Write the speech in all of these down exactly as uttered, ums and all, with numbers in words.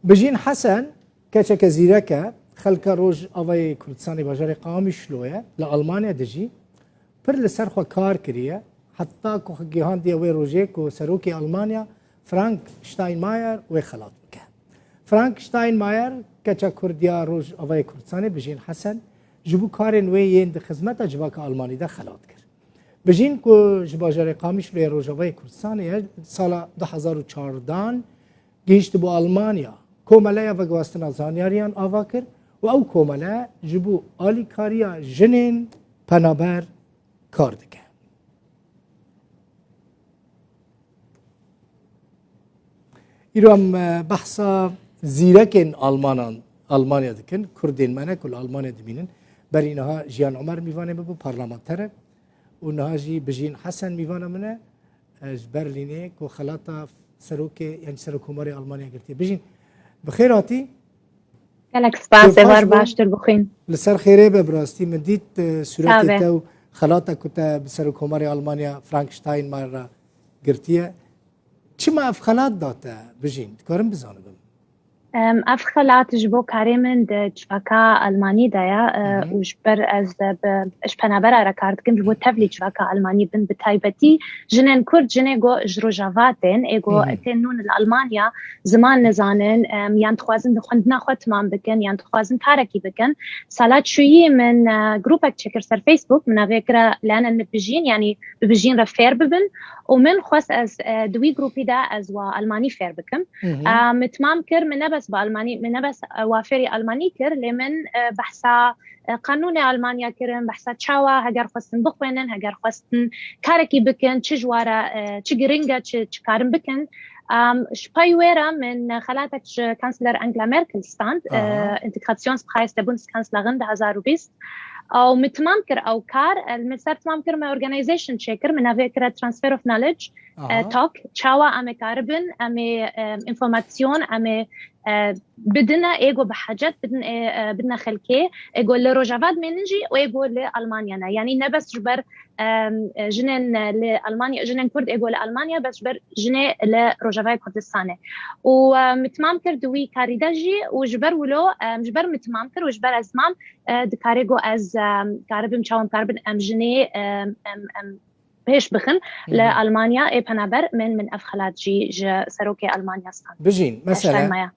Bijîn Hesen keçeke zîrek e, xelka Rojavayê Kurdistanê bajarê Qamişlo ye, li Almanya dijî. Pir li ser xwe kar kiriye, heta ku xwe gihandiye wê rojê ku serokê Almanya Frank Steinmeier wê xelat bike. Frank Steinmeier, keça Kurd ya Rojavayê Kurdistanê Bijîn Hesen, ji bo karên wê yên di xizmeta civaka Almanî de xelat kir. Bijîn ku ji bajarê Qamişloyê Rojavayê Kurdistanê ye, sala du hezar û çardan gihiştibû Almanya. Komeleya Veguhestina Zanyariyan ava kir û ew komele ji bo alîkariya jinên penaber kar dike. Îro em, e, behsa zîrekên Almanan, Almanya dikin, Kurdên me ne ku li Almanya dimînin. Berî niha Jiyan Omer mîvanê min bû, parlamenter e. Û niha jî Bijîn Hesen mîvana min e, e, ji Berlînê ku xelata serokê, yan Serokkomarê Almanya girtiye. Bijîn, bi xêr hatî. Gelek spas, Êvar, baş tir bixwîn. Li ser xêrê be, bi rastî min dît, e, sûretê te û xelata ku te bi Serokkomarê Almanya Frank Steinmeier re girtiye. Çima ev xelat da te, Bijîn? Dikarim bizanibim? Em, ev xelat ji bo karê min di civaka Almanî de ye, e, û ji ber ez, e, bi, ji penabera re kar dikim, ji bo tevlî civaka Almanî bin, bi taybetî jinên Kurd, jinê ku ji Rojava tên, ê ku tên nûn li Almanya, ziman nizanin, em, yan dixwazin di xwendina xwe timam bikin, yan dixwazin karekî bikin. Sala çûyî min, e, grûpek çêkir ser Facebook, min navê kira Lernen mit Bijîn, yanî bi Bijîn re fêr bibin. Û min xwest ez, e, di wî grûpî de ez wa Almanî fêr bikim. E, min timam kir, min ne bes bi Almanî, min ne bes, e, wa fêrî Almanî kir, lê min, e, behsa, e, qanûnê Almanya kirin, behsa çawa heger xwestin bixwînin, heger xwestin karekî bikin, çi ji wa re, e, çi giring e, çi, çi karin bikin. Em, ji pey wê re min xelatek ji Kanseler Angela Merkel stand, e, Integrationspreis der Bundeskanzlerin du hezar û bîst. Ew min timam kir ew kar, e, min ser timam kir, me organization çêkir, min navê kire Transfer of Knowledge, e, Talk. Çawa em ê karibin, em ê, e, informasyon, em ê, e, bidine, ê ku bi hacet bidin, ê, e, bidine xelkê, ê ku li Rojava dimênin jî û ê ku li Almanya ne. Yanî ne bes ji ber, e, jinên li Almanya, jinên Kurd ê ku li Almanya, bes ji ber jinê li Rojavayê Kurdistanê. Û, e, min timam kir di wî karî de jî û ji ber wilo, e, ji ber min timam kir û ji ber ez mam, e, dikarê ku ez, e, karibim, çawa em karibin, em jinê, e, em, em pêş bixin li Almanya, ê penaber min, min ev xelat jî ji serokê Almanya stand. Bijîn, mesela, Steinmeier.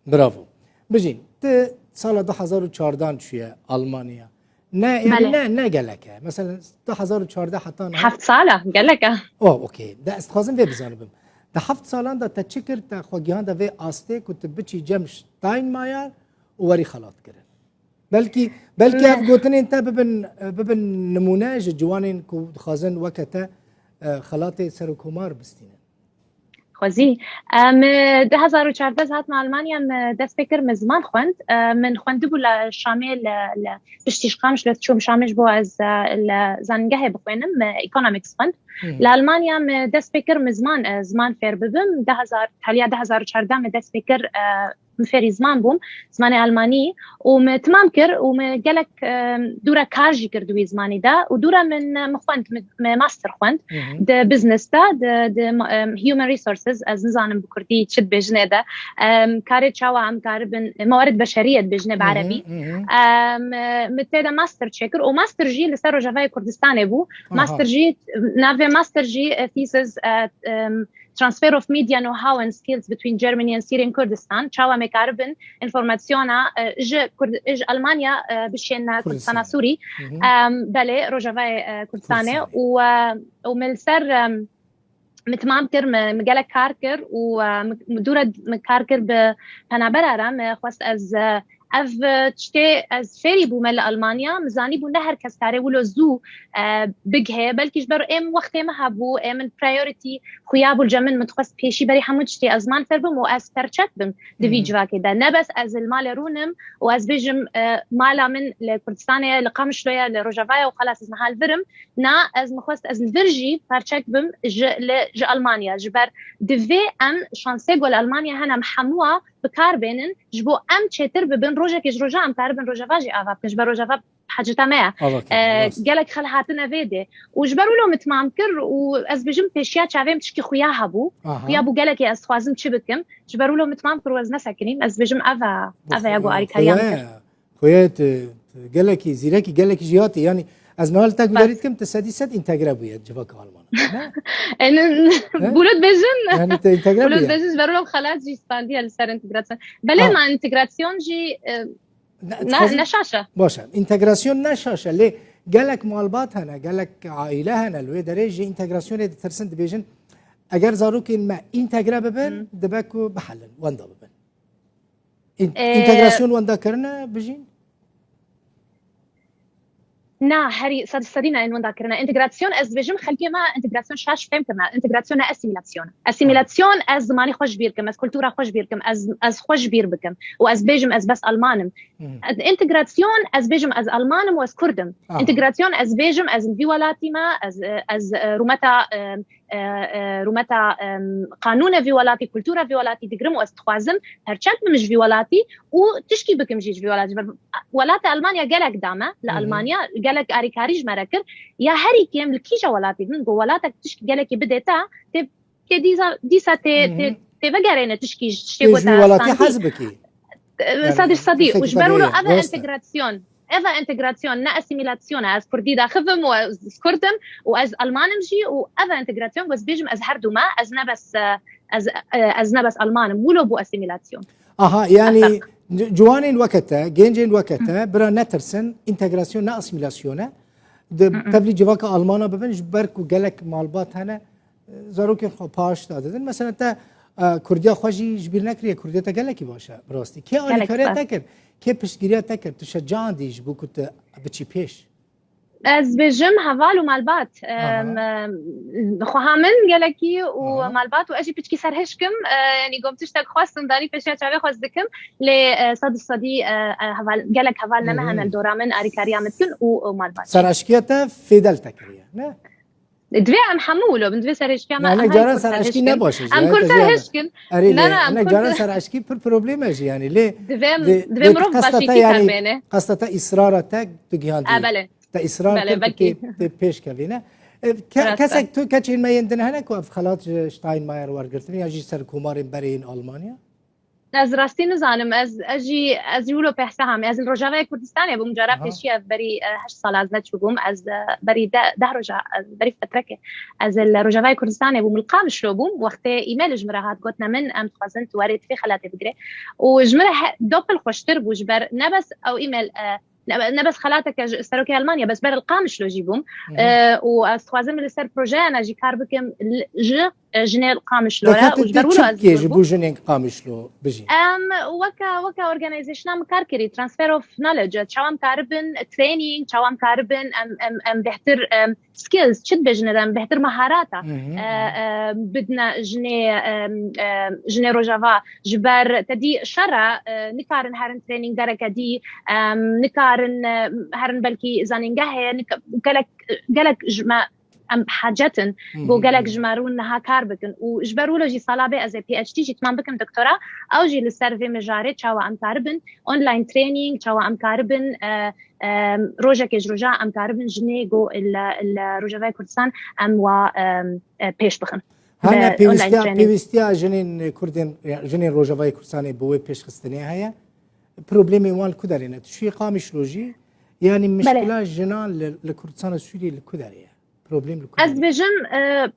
Bravo. Bijîn, tu sala du hezar û çardan çûye Almanya. Ne, yani ne, ne gelek e. Mesela du hezar û çardeh heta niha. Heft sala, gelek e. Oh, okey. De ez dixwazim vê bizanibim. Di heft salan de te çi kir, te xwe gihanda vê astê ku tu biçî cem Steinmeier û werî xelat kirin? Belkî, belkî ev gotinên te bibin, bibin nimûne ji ciwanên ku dixwazin weke te, e, xelatê serokkomar bistînin. Xwezî. Em, du hezar û çardeh ez hatim Almanya, em, dest pê kir, min ziman xwend. Em, min xwendibû li Şamê, li, li piştî ji Qamişlo çûm Şamê ji bo ez, e, li zanîngehê bixwînim, min economics xwend. Li Almanya min dest pê kir, min ziman, e, ziman fêr bibim. Du hezar, taliya du hezar û çardeh min dest pê kir, e, min fêrî ziman bûm, zimanê Almanî, û min timam kir û min gelek, em, dûra kar jî kir di wî zimanî de û dûra min, min xwend, min, min master xwend di business de, di, di, em, human resources, ez nizanim bi kurdî çi dibêjinê de, em, karê çawa em karibin, mewaried beşerî ye dibêjinê bi erebî. Em, min tê de master çêkir û master jî li ser Rojavayê Kurdistanê bû. Master jî, navê master jî, e, thesis, e, em, Transfer of media know-how and skills between Germany and Syrian Kurdistan. Çawa me karibin informasyona, e, ji Kurd-, ji Almanya, e, bişên, e, Kurdistana Sûrî. Em, belê, Rojavayê, e, Kurdistanê. Û, e, û me li ser, em, me timam kir, me, me gelek kar kir û, e, me, me dûre me kar kir bi penabera re, me xwest ez, e, Ev, e, tiştê ez fêrî bûme li Almanya, min zanîbû ne her kes kare wilo zû, e, bigihe. Belkî ji ber êm wextê me hebû, êm min priority xuya bû li cem min, min dixwest pêşî berî hemû tiştê ez ziman fêr bim û ez perçek bim di vî civakê de. Ne bes ez li malê rûnim û ez bêjim, e, mala min li Kurdistanê ye, li Qamişlo ye, li Rojava ye û xelas ez niha li vir im. Na, ez min xwest ez li vir jî perçek bim ji, li, ji Almanya. Ji ber divê em şansê ku li Almanya hene em hemûa bi kar bênin, ji bo em çêtir bibin, rojekê ji roja em karibin Rojava jî ava bikin. Ji ber Rojava haceta me ye. Ava ke, E, rast. Gelek xel hatine vê dê. Û ji ber wilo min temam kir û ez bêjim pêşiya çavê min tişkî xuya hebû. Aha. Xuya bû gelekê ez dixwazim çi bikim. Ji ber wilo min temam kir û ez nesekinîm. Ez bêjim ev e, ev e ya ku arîkariya min kir. Xuya tu, tu gelekî zîrekî, gelekî jî hatî. Yanî ez niha li te guderî Bes. Dikim, tu sedî sed întegre bûye civaka Alman. Ne? En, He? Bûlo dibêjin. Yanî te întegre Bûlo bûye. Dibêjin ji ber wilo xelat jî standiye li ser întegrasyon. Belê Ha. ma întegrasyon jî e, Ne, ne, dixwazim- ne şaş e. Baş e. Întegrasyon ne şaş e. Lê gelek malbat hene, gelek aîle hene. Li wê derê ji întegrasyonê ditirsin, dibêjin eger zarokên me întegre bibin, Hı. dibe ku bihelin, wenda bibin. În- Ee, Întegrasyon wenda kirine bijîn? Na, herî sed sedî ne yên wenda kirine. Întegrasyon, ez dibêjim xelkê me întegrasyon şaş fêm kirine. Întegrasyon ne asîmîlasyon. Asîmîlasyon, ez zimanê xwe ji bîr kim, ez kultura xwe ji bîr kim, ez, ez xwe ji bîr bikim. Û ez bêjim ez bes Alman im. Hı. Întegrasyon, ez bêjim ez Alman im û ez Kurd im. Aha. Întegrasyon, ez bêjim ez li vî welatî me, ez, ez, e, rûmeta, e, e, e, rûmeta, e, qanûne vî welatî, kultura vî welatî digirim û ez dixwazim perçe bibim ji vî welatî û tişkî bikim jî ji vî welatî. Welata Almanya gelek da me, li Hı hı. Almanya gelek arîkarî ji me re kir. Ya herî kêm li kîja welatî bin, ku welatek tişkî gelekî bidê te, tê, tê dîsa, dîsa tê, Hı hı. tê, tê vegerêne tişkî ji tiştê Tê ku ji vî te welatî standî. hez bikî. E, Yani, Sedî sedî. tiştekî Û ji ber wilo tabii, ev e rast e. Entegrasyon. Ev e entegrasyon, ne asîmîlasyon e. Ez Kurdî daxivim û ez Kurd im û ez Alman im jî û ev e entegrasyon, ku ez bêjim ez her du me, ez ne bes, e, ez, e, ez ne bes Alman im. Wilo bû asîmîlasyon. Aha, yani Ferq. ci- ciwanên weke te, gencên weke te, bira netirsin, întegrasyon ne asîmîlasyon e. Di Hı hı. tevlî civaka Almana bibin, ji ber ku gelek malbat hene, zarokên xwe paş da didin. Mesela te, e, Kurdiya xwe jî ji bîr nekiriye, Kurdiya te gelekî baş e, bi rastî. Kê Gelek alîkariya spas. te kir, kê piştgiriya te kir, tu şecandî ji bo ku tu biçî pêş? Ez bêjim heval û malbat. Aha. Em, em, xweha min gelekî û Aha. malbat û ez jî piçkî serhişk im. E, yanî gom tiştek xwestim danî pêşiya çavê xwe ez dikim. Lê, e, sed û sedî, e, e, heval, gelek heval ne me Hı hı. hene li dora min, arîkariya min dikin û, û malbat. Serhişkiya te fêdel te kiriye, ne? Divê em hemû wilo bin, divê serhişkiya me, Yani em her caran Kurd serhişkî serhişk bin. ne baş e, Em yani Kurd te jî yani. serhişk in. Erê Ne, lê, ne, em ne Kurd caran serhişkî pir probleme jî yani. Lê Divê em, dê- divê dê mirov qesta te başî yani, kî mene. Qesta te îsrara te du gihandî. E, belê. Te îsrar Belê, kir ku belkî. tê, tê pêş kevî ne. E, ke- Rast e. Kesek tu, keçên me yên din hene ku ev xelat ji Stalin Mayer wergirtin ya jî ser komarên berê yên Almanya? Ez rastî nizanim. Ez, ez jî, ez jî wilo pehse ham. Ez li Rojavayê Kurdistanê bûm. Cara Aha. pêşî ev berî, e, heşt sal ez neçûbûm. Ez, e, berî de-, deh roja, ez berî fetreke ez li Rojavayê Kurdistanê bûm. Li Qamişlo bûm. Wextê e-mail ji min re hat, gotine min, em dixwazin tu werê tu vê xelatê bigire. Û ji min re he-, doppel xweştir bû ji ber ne bes ew e-mail, e, ne, ne bes xelateke ji serokê Almanya, bes ber li Qamişlo jî bûm. Hı hı. E, û ez dixwazim li ser projeyana jî kar bikim li, ji, e, jinê li Qamişlo re. Deke tu Û ji ber tê wilo çi ez bikê ji bûm. Bo jinên Qamişlo bijî? Em, weke, weke organizationan min kar kirî, transfer of knowledge, çawa em karibin training, çawa em karibin em, em, em bêhtir, em, skills, çi dibêjin em bêhtir meharata, Hı hı, e, hı. e, bidine jinê, em, em, jinê Rojava. Ji ber te dî şer e, e, nikarin herin training dereke dî, em, nikarin, e, herin belkî zanîngehê, nik-, gelek, gelek ji me em hacet in, Hı hı, ku gelek hı. ji me rûn niha kar bikin. Û ji ber wilo jî sala bê ez ê P H D jî timam bikim doktora, ew jî li ser vê mijarê çawa em karibin online training, çawa em karibin, e, e, rojekê ji roja em karibin jinê ku li, li Rojavayê Kurdistan em wa, e, e, pêş bixin. Hane Bi online pêwîstiya, training. Pêwîstiya jinên Kurdên, jinên Rojavayê Kurdistanê bi wê pêşxistinê heye. Problemê wan li ku derê ne? Tu çûyî Qamişlo jî, yanî Belê. mişkila jinan li, li Kurdistana Sûriyê li ku derê ye? Problem li ku Ez derê ye? dibêjim, e,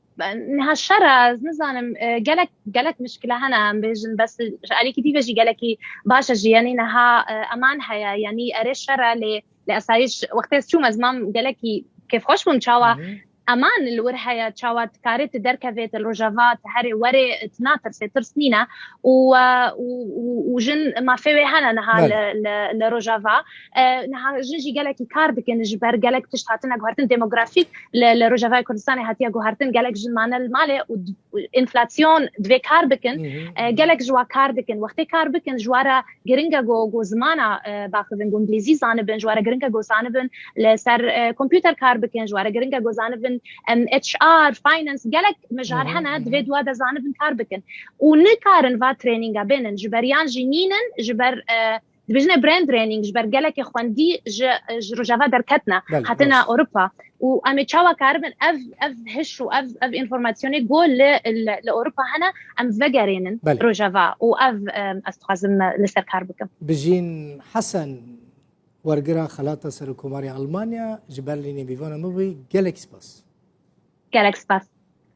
niha şer e, ez nizanim, e, gelek, gelek mişkile hene, em bêjin, bes ji alîkî dî ve jî gelekî baş e jî, yanî niha, e, eman heye, yanî erê şer e, lê, lê esayîş, wextê ez çûm, ez mam gelekî kêfxweş bûm, çawa Hı hı. eman li wir heye, çawa dikarê tu derkevê, tu li Rojava, tu herê werê, tu natirsê, tirs nîne. Û, e, û, û, û jin mafê wê hene niha Belê. li, li, li Rojava. E, niha jin jî gelekî kar dikin, ji ber gelek tişt hatine guhertin demografîk li, li Rojavayê Kurdistanê hatiye guhertin, gelek jin mane li malê û d-, enflasyon divê kar bikin. Hı hı, e, gelek ji wa kar dikin. Wextê kar bikin, ji wa re giring e ku, ku zimana, e, baxivin, ku îngilîzî zanibin, ji wa re giring e ku zanibin li ser, e, kompûter kar bikin, ji wa re giring e ku zanibin, em, H R, finance, gelek mijar hene, divê di wa de zanibin kar bikin. Û nikarin va traininga bênin, ji ber yan jî nînin, ji ber, e, dibêjine brain draining, ji ber gelekê xwendî ji, ji Rojava derketine, Belê, hatine rast. Ewropa. Û em ê çawa karibin ev, ev hiş û ev, ev înformasyonê ku li, li, li Ewropa hene, em vegerênin Belê. Rojava. Û ev, em, ez dixwazim li ser kar bikim. Bijîn Hesen, wergira xelata Serokkomarê Almanya ji Berlînê mîvana me bû, gelek spas. Gelek spas.